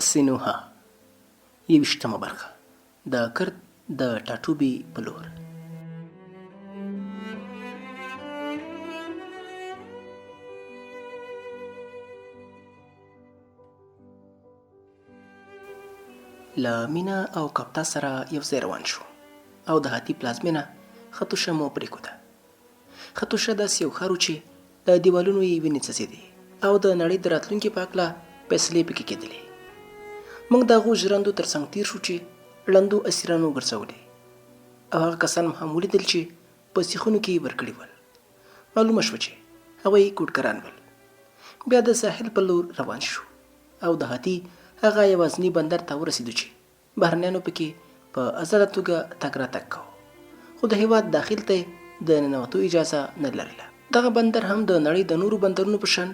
سینوهه، یوویشتمه برخه، د کرت د ټاټوبي په لور. له مینا او کپتا سره یو ځای روان شو او د هاتي پلازمېنه ختوشه مو پرېښوده. ختوشه داسې یو ښار و چې له دیوالونو یې وینې څڅېدې او د نړۍ د راتلونکي په هکله فیصلې پکې کېدلې. موږ د هغو ژرندو تر څنګ تېر شو چې ړندو اسیرانو ګرځولې او هغه کسان مو هم ولیدل چې په سیخونو کې یې ورکړي ول. معلومه شوه چې هغوی کوډګران ول. بیا د ساحل په لور روان شو او د هاتي هغه یوازني بندر ته ورسېدو چې بهرنیانو پکې په ازاده توګه تګ راتګ کاوه، خو د هېواد داخل ته یې د ننوتو اجازه نه لرله. دغه بندر هم د نړۍ د نورو بندرونو په شان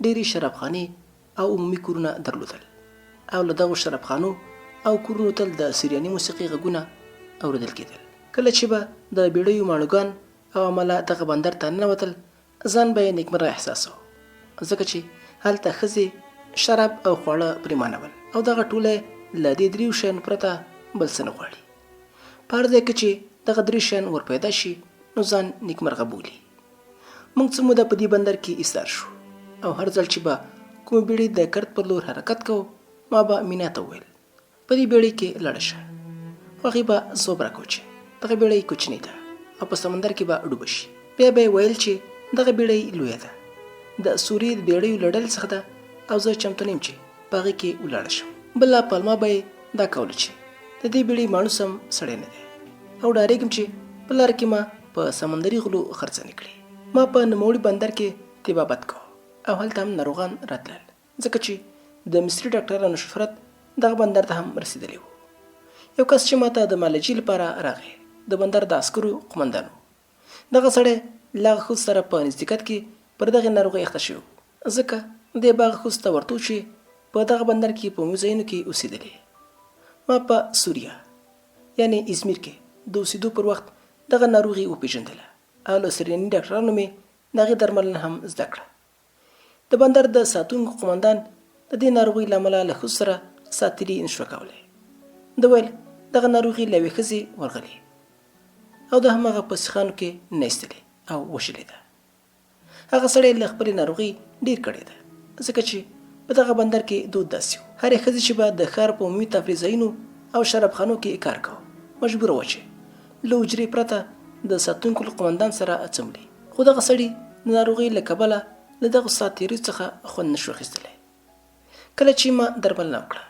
ډېرې شرابخانې او عمومي کورونه درلودل او له دغو شرابخانو او کورونو تل د سریاني موسیقۍ غږونه اورېدل کېدل. کله چې به د بېړیو ماڼوګان او عمله دغه بندر ته ننوتل، ځان به یې نېکمرغه احساساوه، ځکه چې هلته ښځې، شراب او خواړه پرېمانه ول او دغه ټولی له دې درېیو شیانو پرته بل څه نه غواړي. په هر ځای کې چې دغه درې شیان ور پیدا شي، نو ځان نېکمرغه بولي. موږ څه موده په دې بندر کې ایسار شو او هر ځل چې به کومې بېړۍ د کرت پر لور حرکت کاوه، ما به مینا ته وویل، په دې بېړۍ کې لاړه شه. خو هغې به ځواب راکاوه چې دغه بېړۍ کوچنۍ ده او په سمندر کې به ډوبه شي. بیا به یې ویل چې دغه بېړۍ لویه ده، د سوریې د بېړیو له ډلې څخه ده او زه چمتو نه یم چې په هغې کې ولاړه شم. بله پلمه به یې دا کوله چې د دې بېړۍ ماڼو سم سړی نه دی او ډارېږم چې په لاره کې ما په سمندري غلو خرڅه نه کړي. ما په نوموړي بندر کې طبابت کاوه او هلته هم ناروغان راتلل. ځکه چې د مصري ډاکټرانو شهرت دغه بندر ته هم رسېدلی و. یو کس چې ماته د معالجې لپاره راغی، د بندر د عسکرو قومندان و. دغه سړی له هغه ښځو سره په نزدېکت کې پر دغې ناروغۍ اخته شوی و، ځکه دی به هغه ښځو ته ورتو چې په دغه بندر کې په عمومي ځایونو کې اوسېدلې. ما په سوریه یعنې ازمیر کې د اوسېدو پر وخت دغه ناروغي وپېژندله او له سریاني ډاکټرانو مې د هغې درملنه هم زده کړه. د بندر د ساتونکو قومندان د دې ناروغۍ له امله له ښځو سره ساتېري نه شوه کولی. ده ویل دغه ناروغي له یوې ښځې ورغلې او د هماغه په سیخانو کې نه ایستلې او وژلې ده. هغه سړی له خپلې ناروغۍ ډېر کړېده، ځکه چې په دغه بندر کې دود داسې و، هرې ښځې چې به د ښار په عمومي تفریح ځایونو او شرابخانو کې کار کاوه، مجبوره وه چې له اجرې پرته د ساتونکو له قومندان سره څملي. خو دغه سړي د ناروغۍ له کبله له دغو ساعت تېریو څخه خوند نه شو اخیستلی. کله چې ما درملنه وکړه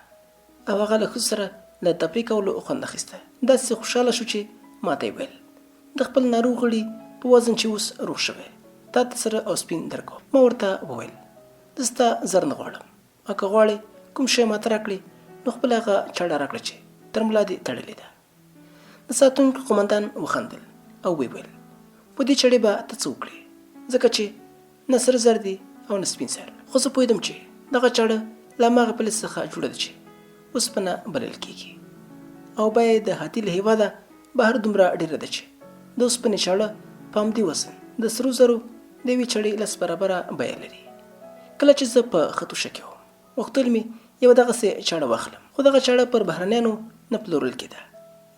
او هغه له ښځو سره له تفریح کولو خوند اخیسته، داسې خوشحاله شو چې ماته یې ویل، د خپل ناروغ غړي په وزن چې اوس روغ شوی، تا ته سره او سپین درکوم. ما ورته وویل، زه ستا زر نه غواړم او که غواړې کوم شی ماته راکړې، نو خپله هغه چاړه راکړه چې تر ملا دې تړلې ده. د ساتونکي قومندان وخندل او ویې ویل، په دې چړې به ته څه وکړې، ځکه چې نه سره زر دي او نه سپین زر. خو زه پوهېدم چې دغه چاړه له هماغه فلز څخه جوړه ده چې اوسپنه بلل کېږي او بیه یې د هاتي له هېواده بهر دومره ډېره ده چې د اوسپنې چاړه په همدې وزن د سرو زرو د یوې چړې لس برابره بیه لري. کله چې زه په ختوشه کې وم، غوښتل مې یوه دغسې چاړه واخلم، خو دغه چاړه پر بهرنیانو نه پلورل کېده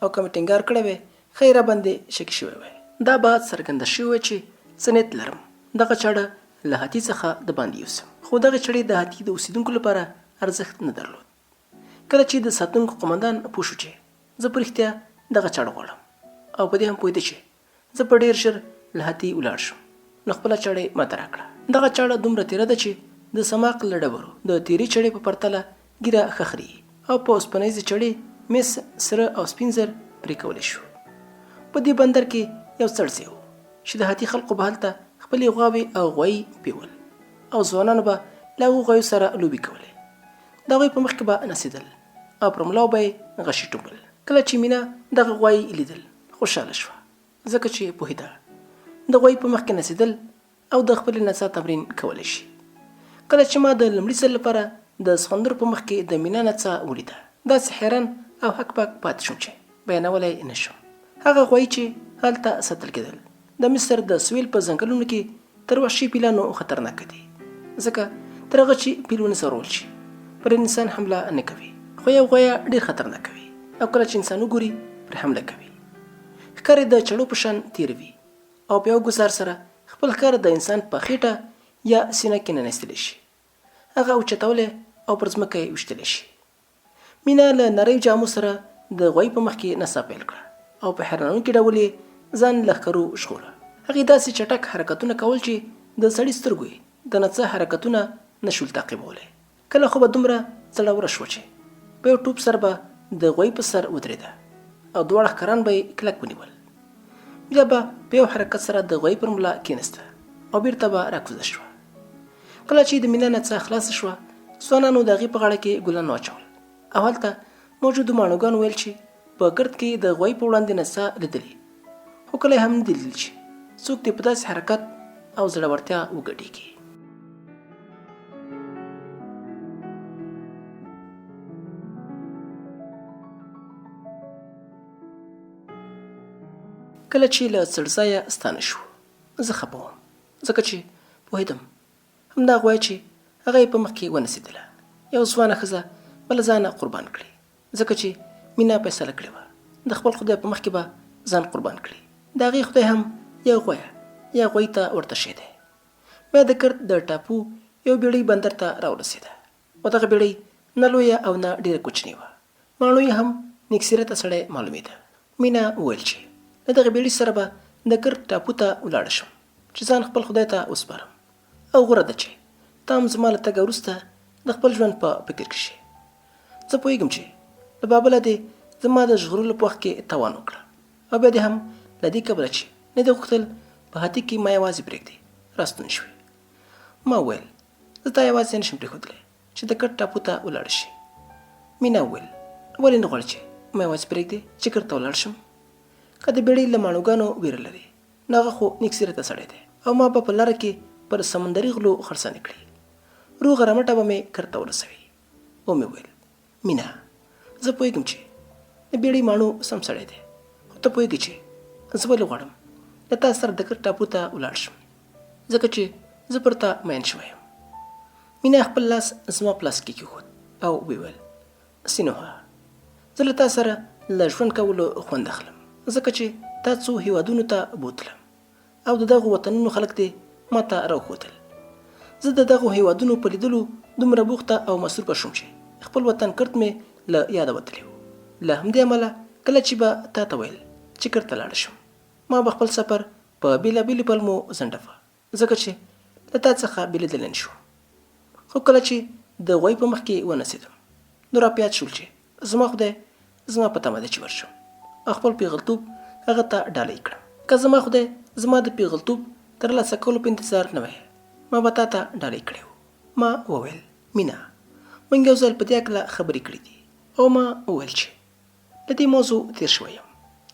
او که مې ټینګار کړی وای، ښایي راباندې شکي شوی وای. دا به څرګنده شوې وای چې څه نیت لرم، دغه چاړه له هاتي څخه د باندې یوسم. خو دغې چړې د هاتي د اوسېدونکو لپاره ارزښت نه درلود. کله چې د ساتونکو قومندان پوه شو چې زه په رښتیا دغه چاړه غواړم او په دې هم پوهېده چې زه به ډېر ژر له هتي ولاړ شم، نو خپله چاړه یې ماته راکړه. دغه چاړه دومره تېره ده چې د سماق له ډبرو د تېرې چړې په پرتله ږیره ښه خرېي او په اوسپنیزې چړې مس، سره او سپین زر پرې کولی شو. په دې بندر کې یو څړ ځای و چې د هتي خلقو به هلته خپلې غواوې او غوایي پېول او ځوانانو به له هغو غوایو سره لوبې کولې. د هغوی په مخ کې به نڅېدل او پر ملاو به یې غشي ټومبل. کله چې مینا دغه غوایي لیدل، خوشحاله شوه، ځکه چې پوهېده د غوایي په مخ کې نڅېدل او د خپلې نڅا تمرین کولی شي. کله چې ما د لومړي ځل لپاره د سخوندر په مخ کې د مینا نڅا ولیده، داسې حیران او هک پک پاتې شوم چې بیانولی یې نه شم. هغه غوایي چې هلته ساتل کېدل، د مصر د سویل په ځنګلونو کې تر وحشي پیلانو خطرناک دي، ځکه تر هغه چې پیل ونه ځورول شي، پر انسان حمله نه کوي، خو یو غویه ډېر خطرناک وي او کله چې انسان وګوري پرې حمله کوي. ښکار یې د چړو په شان تېر وي او په یو ګوزار سره خپل ښکار د انسان په خېټه یا سینه کې ننویستلی شي، هغه اوچتولی او پر ځمکه یې ویشتلی شي. مینا له نریو جامو سره د غوایي په مخ کې نڅا پیل کړه او په حیرانونکي ډول یې ځان له ښکرو ژغوره. هغې داسې چټک حرکتونه کول چې د سړي سترګو یې د نڅا حرکتونه نه شول تعقیبولی. کله خو به دومره زړوره شوه چې په یو ټوپ سره به د غوایي په سر ودرېده او دواړه ښکران به یې کلک ونیول. بیا به په یو حرکت سره د غوایي پر ملا کېنسته او بېرته به راکوزه شوه. کله چې د مینا نڅا خلاصه شوه، ځوانانو د هغې په غاړه کې ګلان واچول او هلته موجودو ماڼوګانو ویل چې په ګرد کې د غوایي په وړاندې نڅا لیدلې، خو کله یې هم نه دي لیدلي چې څوک دې په داسې حرکت او زړورتیا وګډېږي. کله چې له څړځایه ستانه شوو، زه خپه وم، ځکه چې پوهېدم همدا غوایه چې هغه یې په مخ کې ونڅېدله، یوه ځوانه ښځه به له ځانه قربان کړي، ځکه چې مینا فیصله کړې وه د خپل خدای په مخ کې به ځان قربان کړي. د هغې خدای هم یو غویه یا غویي ته ورته شی دی. بیا د کرت د ټاپو یو بیړۍ بندر ته راورسېده او دغه بیړۍ نه لویه او نه ډېره کوچنۍ وه. ماڼو یې هم نیک سیرته سړی معلومېده. مینا وویل چې له دغې بیړۍ سره به د کرت ټاپو ته ولاړه شم چې ځان خپل خدای ته وسپارم او غوره ده چې ته هم زما له تګه وروسته د خپل ژوند په فکر کې شې. زه پوهېږم چې له بابله دې زما د ژغورلو په وخت کې تاوان وکړه او بیا دې هم له دې کبله چې نه دې غوښتل په هاتي کې ما یوازې پرېږدې راستون شوې. ما وویل، زه تا یوازې نه شم پرېښودلی چې د کټ ټاپو ته ولاړه شې. مینا وویل، ولې نه غواړې چې ما یوازې پرېږدې چې کرت ته ولاړ شم؟ که د بېړۍ له ماڼوګانو وېره لرې، نو هغه خو نیک سیرته سړی دی او ما به په لاره کې پر سمندري غلو خرڅه نه کړي. روغه رمټه به مې کرت ته ورسوي. ومې ویل، مینه، زه پوهېږم چې د بېړۍ ماڼو سم سړی دی، خو ته پوهېږې چې زه ولې غواړم له تا سره د کرت ټاپو ته ولاړ شم؟ ځکه چې زه پر تا مین شوی یم. مینا خپل لاس زما په لاس کې کېښود او ویې ویل، سینوهه، زه له تا سره له ژوند کولو خوند اخلم، ځکه چې تا څو هېوادونو ته بوتلم او د دغو وطنونو خلک دې ما ته راوښودل. زه د دغو هېوادونو په لیدلو دومره بوخته او مصروفه شوم چې خپل وطن کرت مې له یاده وتلی و. له همدې امله کله چې به تا ته ویل چې کرت ته لاړه شم، ما به خپل سفر په بېلابېلو پلمو ځنډوه، ځکه چې له تا څخه بېلېدلی نه شوم. خو کله چې د غوایي په مخ کې ونڅېدم، نو راپه یاد شول چې زما خدای زما په تمه دی چې ورشم او خپل پېغلتوب هغه ته ډالۍ کړم. که زما خدای زما د پېغلتوب ترلاسه کولو په انتظار نه وای، ما به تا ته ډالۍ کړی و. ما وویل، مینه، موږ یو ځل په دې هکله خبرې کړې دي او ما وویل چې له دې موضوع تېر شوی یم.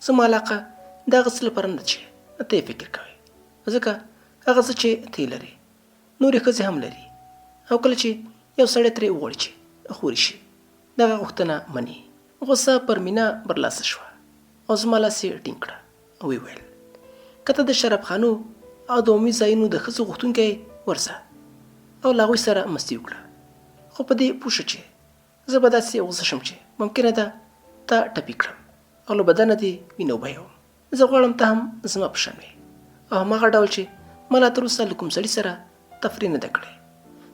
زما علاقه د هغه څه لپاره نه ده چې ته یې فکر کوې، ځکه هغه څه چې ته یې لرې، نورې ښځې هم لري او کله چې یو سړی ترې وغواړي چې خور شي، دغه غوښتنه مني. غوسه پر مینا برلاسه شوه او زما لاس یې ټینګ کړه او ویې ویل، که ته د شرابخانو او د عمومي ځایونو د ښځو غوښتونکی یې، ورځه او له هغوی سره مستي وکړه، خو په دې پوه شه چې زه به داسې غوسه شم چې ممکنه ده تا ټپي کړم او له بدنه دې وینه وبهیوم. زه غواړم ته هم زما په شان وې او هماغه ډول چې ما لا تر اوسه له کوم سړي سره تفریح نه ده کړې،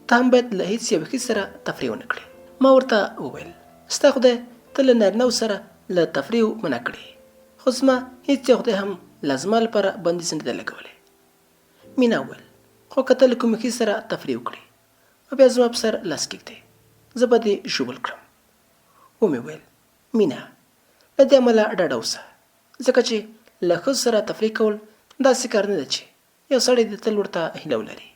ته هم باید له هیڅ یوې ښځې سره تفریح ونه کړې. ما ورته وویل، ستا خدای ته له نارینه وو سره له تفریحو منع کړې، خو زما هیڅ یو خدای هم لا زما لپاره بندیز نه دی لګولی. مینا وویل، خو که ته له کومې ښځې سره تفریح وکړې او بیا زما په سر لاس کېږدې، زه به دې ژوبل کړم. ومې ویل، مینه، له دې امله ډاډه اوسه، ځکه چې له ښځو سره تفریح کول داسې کار نه دی چې یو سړی دې تل ورته هیله ولري.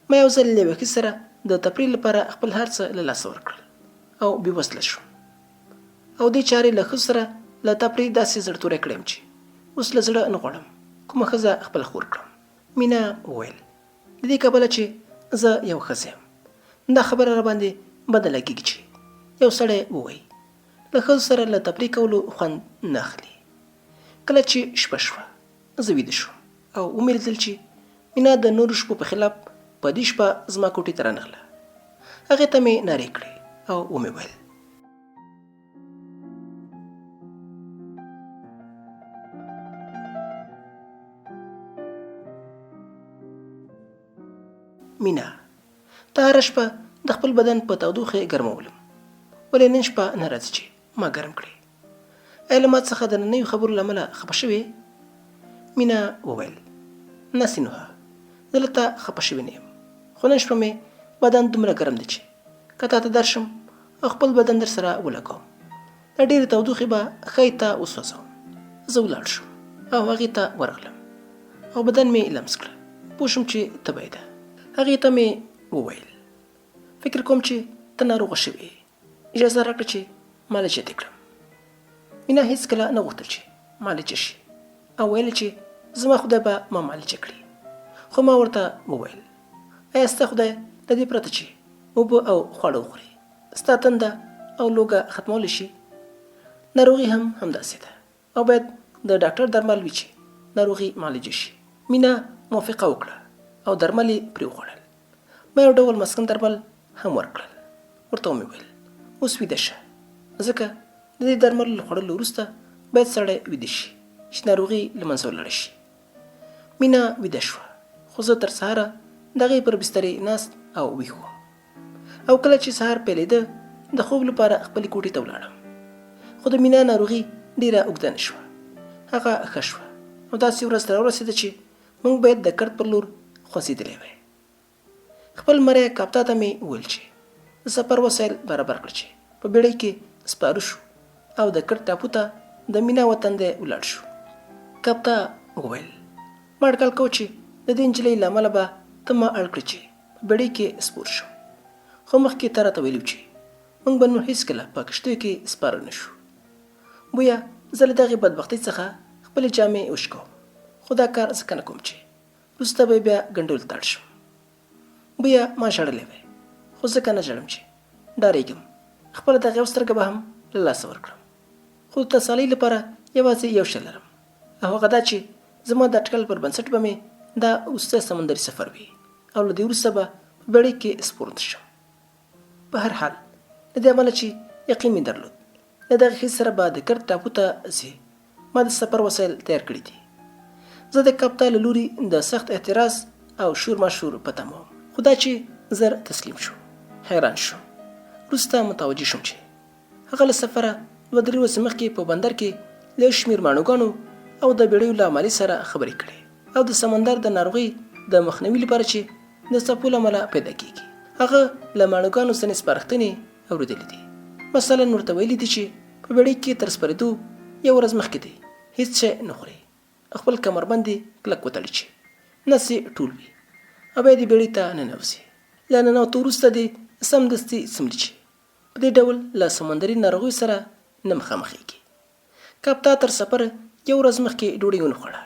ما یو ځل له یوې ښځې سره د تفریح لپاره خپل هر څه له لاسه ورکړل او بېوزله شوم. او دې چارې له ښځو سره له تفریح داسې زړه توری کړی یم چې اوس له زړه نه غواړم کومه ښځه خپله خور کړم. مینه وویل، له دې کبله چې زه یوه ښځه یم، دا خبره راباندې بده لګېږي چې یو سړی ووایي له ښځو سره له تفریح کولو خوند نه اخلي. کله چې شپه شوه، زه ویده شوم او ومې لیدل چې مینا د نورو شپو په خلاف په دې شپه زما کوټې ته رانغله. هغې ته مې نارې کړې او ومې ویل. مینا، ته هره شپه د خپل بدن په تودوخې ګرمولم، ولې نن شپه نه راځي چې ما ګرم کړې؟ ایا له ما څخه د ننیو خبرو له امله خپه شوې؟ مینا وویل، نه سینوهه، زه له تا خپه شوې نه یم، خو نن شپه مې بدن دومره ګرم دی چې که تا ته درشم او خپل بدن در سره ولګوم، له ډېرې تودوخې به ښایي تا وسوځوم. زه ولاړ شوم او هغې ته ورغلم او بدن مې لمس کړه، پوه شوم چې تبه یې ده. هغې ته مې وویل، فکر کوم چې ته ناروغه شوې یې، اجازه راکړه چې معالجه دې کړم. مینا هیڅکله نه غوښتل چې معالجه شي او ویل چې زما خدای به ما معالجه کړي. خو ما ورته وویل، ایا ستا خدای له دې پرته چې اوبه او خواړه وخوري ستا تنده او لوږه ختمولی شي؟ ناروغي هم همداسې ده او باید د ډاکټر درمل وي چې ناروغي معالجه شي. مینا موافقه وکړه او درمل یې پرې وخوړل. ما یو ډول مسکن درمل هم ورکړل. ورته ومې ویل، اوس ویده شه، ځکه د دې درملو له خوړلو وروسته باید سړی ویده شي چې ناروغي له منځه ولاړه شي. مینا ویده شوه، خو زه تر سهاره د هغې پر بسترې ناست او ویښ وم. او کله چې سهار پیلېده، د خوب لپاره خپلې کوټې ته ولاړم. خو د مینا ناروغي ډېره اوږده نه شوه. هغه ښه شوه او داسې ورځ راورسېده چې موږ باید د کرت پر لور خوځېدلی وای. خپل مری کاپتا ته مې وویل چې د سفر وسایل برابر کړه چې په بیړۍ کې سپاره شو او د کرت ټاپو ته د مینا وطن دی ولاړ شو. کاپتا وویل، ما اټکل کاوه چې د دې نجلۍ له امله به ته ما اړ کړې چې په بیړۍ کې سپور شم، خو مخکې تا راته ویلي چې موږ به نور هیڅکله په کښتیو کې سپاره نه شو. بویه زه له دغې بدبختۍ څخه خپلې جامې وشکوم، خو دا کار ځکه نه کوم چې وروسته به یې بیا ګنډلو ته اړ شم. بویه ما ژړلی وای، خو ځکه نه ژړم چې ډارېږم خپله دغه یوه سترګه به هم له لاسه ورکړم. خو د تسالۍ لپاره یوازې یو شی لرم او هغه دا چې زما د اټکل پر بنسټ به مې دا وروستی سمندري سفر وي او له دې وروسته به په بېړۍ کې سپور نه شم. په هر حال، له دې امله چې یقین مې درلود له دغې ښځې سره به د کرت ټاپو ته ځې، ما د سفر وسایل تیار کړي دي. زه د کاپتا له لوري د سخت اعتراض او شور ماشور په تمه وم، خو دا چې زر تسلیم شو، حیران شوم. وروسته متوجه شوم چې هغه له سفره دوه درې ورځې مخکې په بندر کې له یو شمېر ماڼوګانو او د بېړیو له عملې سره خبرې کړې او د سمندر د ناروغۍ د مخنیوي لپاره چې د څپو له امله پیدا کېږي، هغه له ماڼوګانو ځینې سپارښتنې اورېدلې دي. مثلا ورته ویلي دي چې په بېړۍ کې تر سپرېدو یوه ورځ مخکې دې هېڅ شی نه خوري او خپل کمربند دې کلک وتړي چې نس یې ټول وي او بیا دې بېړۍ ته ننوځي. له ننوتو وروسته دې سمدستي څملي چې په دې ډول له سمندري ناروغیو سره نه مخامخېږي. کاپتا تر سفر یوه ورځ مخکې ډوډۍ ونه خوړه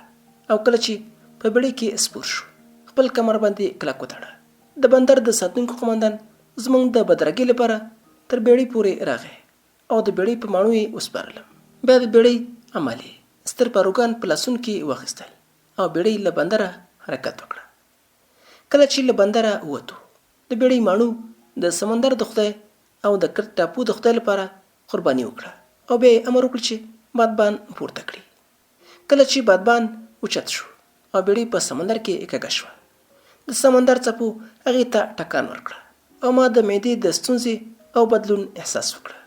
او کله چې په بېړۍ کې سپور شو، خپل کمربند یې کلک وتاړه. د بندر د ساتونکو قوماندان زموږ د بدرګې لپاره تر بېړۍ پورې راغی او د بېړۍ په ماڼو یې وسپارلم. بیا د بېړۍ عملې ستر پاروګان په لاسونو کې واخیستل او بېړۍ له بندره حرکت وکړه. کله چې له بندره ووتو، د بېړۍ ماڼو د سمندر د خدای او د کرت ټاپو د خدای لپاره قرباني وکړه او بیا یې امر وکړ چې بادبان پورته کړي. کله چې بادبان اوچت شو او بېړۍ په سمندر کې کږه شوه، د سمندر څپو هغې ته ټکان ورکړه او ما د معدې د ستونزې او بدلون احساس وکړه.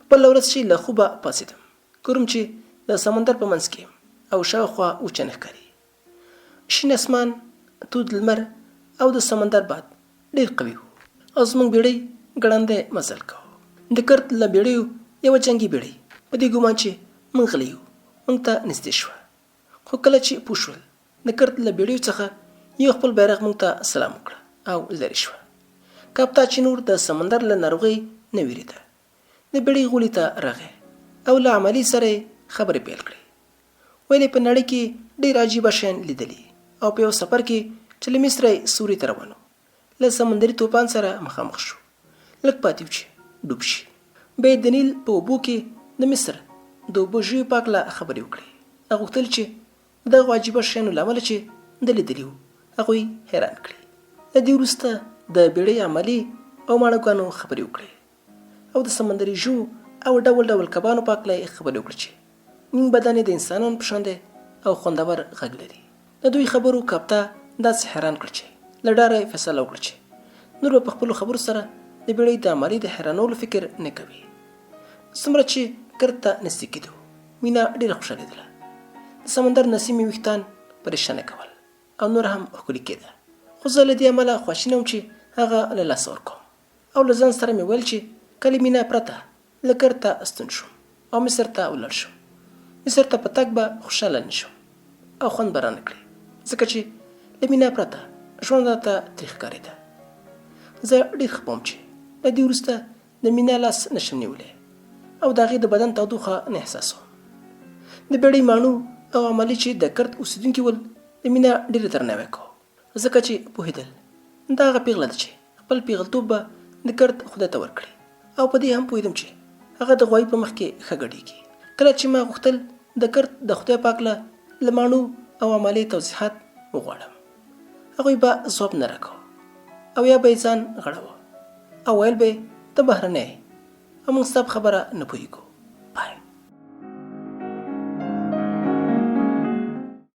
بله ورځ چې له خوبه پاڅېدم، ګورم چې د سمندر په منځ کې یم او شاوخوا وچه نه ښکاري. شین اسمان، تود لمر او د سمندر باد ډېر قوي وو او زموږ بېړۍ ګړندی مزل کاوه. د کرت له بېړیو یوه جنګي بېړۍ په دې ګومان چې موږ غلي یو، موږ ته نږدې شوه. خو کله چې پوه شول، د کرت له بېړیو څخه یو خپل بیرغ موږ ته سلام وکړه او لرې شوه. کاپتا چې نور د سمندر له ناروغۍ نه وېرېده، د بېړۍ غولي ته راغی او له عملې سره یې خبرې پیل کړې. ویل یې په نړۍ کې ډېر عجیبه شیان لیدلي او په یو سفر کې چې له مصره یې سوري ته روان و، له سمندري توپان سره مخامخ شو، لږ پاتې و چې ډوب شي. بیا یې د نیل په اوبو کې د مصر د اوبو ژویو په هکله خبرې وکړې او غوښتل چې د دغو عجیبه شیانو له امله چې ده لیدلي وو، هغوی حیران کړي. له دې وروسته د بېړۍ عملې او ماڼوګانو خبرې وکړې او د سمندري ژوو او ډول ډول کبانو په هکله یې خبرې وکړې چې نیم بدن یې د انسانانو په شان دی او خوندور غږ لري. د دوی خبرو کاپتا داسې حیران کړ چې له ډاره یې فیصله وکړه چې نور به په خپلو خبرو سره د بیړۍ د عملې د حیرانولو فکر نه کوي. څومره چې کرت ته نږدې کېدو، مینا ډېره خوشحالېدله. د سمندر نسیم یې ویښتان پریشانه کول او نور هم ښکلي کېده. خو زه له دې امله خواشینی وم چې هغه له لاسه ورکوم او له ځان سره مې ویل چې که له مینا پرته له کرته ستون شوم او مصر ته ولاړ شم، مصر ته په تګ به خوشحاله نه شم او خوند به رانه کړي، ځکه چې له مینا پرته ژوند راته تریخ ښکارېده. زه ډېر خپه وم چې له دې وروسته د مینا لاس نه شم نیولی او د هغې د بدن تودوخه نه احساسوم. د بېړۍ ماڼو او عملي چې د کرت اوسېدونکي ول، د مینا ډېر درناوی کاوه، ځکه چې پوهېدل دا هغه پېغله ده چې خپل پېغلتوب به د کرت خدای ته ورکړي او په دې هم پوهېدم چې هغه د غوايي په مخ کې ښه ګډېږي. کله چې ما غوښتل د کرت د خدای په هکله له ماڼو او عملې توضیحات وغواړم، هغوی به ځواب نه راکاوه او یا به یې ځان غړاوه او ویل به یې ته بهرنی یې او موږ ستا په خبره نه پوهېږو.